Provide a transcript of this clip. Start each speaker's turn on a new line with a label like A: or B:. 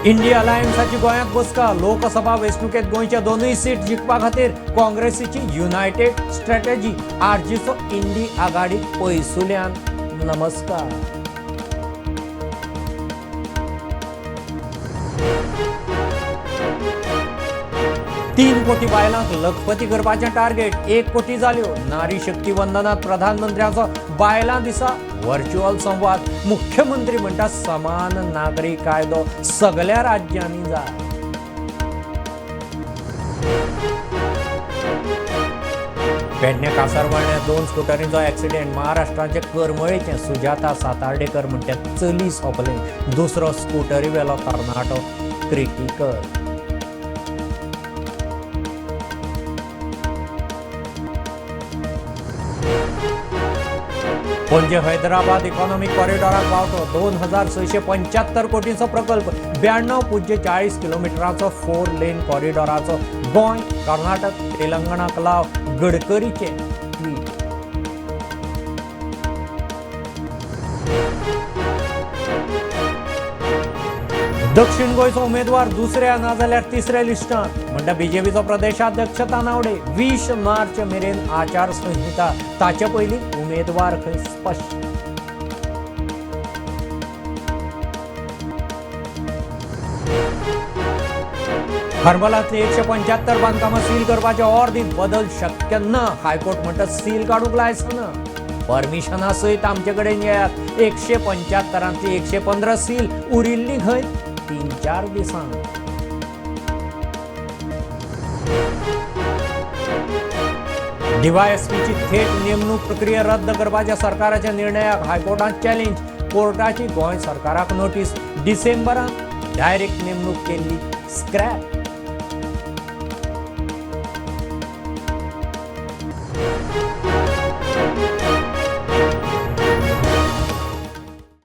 A: India अलायन्साची गोंयांत बसका. लोकसभा वेंचणुकेंत गोंयच्या दोनूय सीट जिखपा खातीर काँग्रेसीची युनायटेड स्ट्रॅटेजी. आरजीचो इंडी आघाडी पयसुल्यान नमस्कार. 3 कोटी बायलांक लखपती करपाचें टार्गेट, 1 कोटी जाल्यो. नारी शक्ती वंदनात प्रधानमंत्र्यांचो बायलां दिसा व्हर्च्युअल संवाद. मुख्यमंत्री म्हणटा समान नागरी कायदो सगल्या राज्यांनी जाय. पेडणे कासारवर्णे दोन स्कुटरींचो ऍक्सिडेंट. महाराष्ट्राचे करमळेचें सुजाता सातार्डेकर म्हणटा चली सोंपलें, दुसरो स्कुटरी वेलो तरणाटो क्रिटिकल. पणजे हैदराबाद इकॉनॉमिक कॉरिडॉराक वावटो. 2675 कोटींचो प्रकल्प. 92.40 किलोमिटराचो फोर लेन कॉरिडॉराचो गोंय, कर्नाटक, तेलंगणाक लाव. गडकरीचे ट्वीट. दक्षिण गोंयचो उमेदवार दुसऱ्या नाजाल्यार तिसऱ्या लिस्टांत म्हणटा बीजेपीचो प्रदेशाध्यक्ष तानावडे. 20 मार्च मेरेन आचारसंहिता, ताचे पयलीं उमेदवार खंय स्पश्ट. हरमलांतली 175 बांदकामां सील करपाचे ऑर दीत बदल शक्य ना. हायकोर्ट म्हणटा सील काडूंक लायसना, परमिशना सयत आमचे कडेन येयात. 175तांतली 115 सील, उरिल्ली खंय 3-4 दिसांक. डीवायएसपीची थेट नेमणूक प्रक्रिया रद्द करपाच्या सरकाराच्या निर्णयाक हायकोर्टात चॅलेंज. कोर्टाची गोंय सरकाराक नोटीस. डिसेंबरात डायरेक्ट नेमणूक केल्ली स्क्रॅप.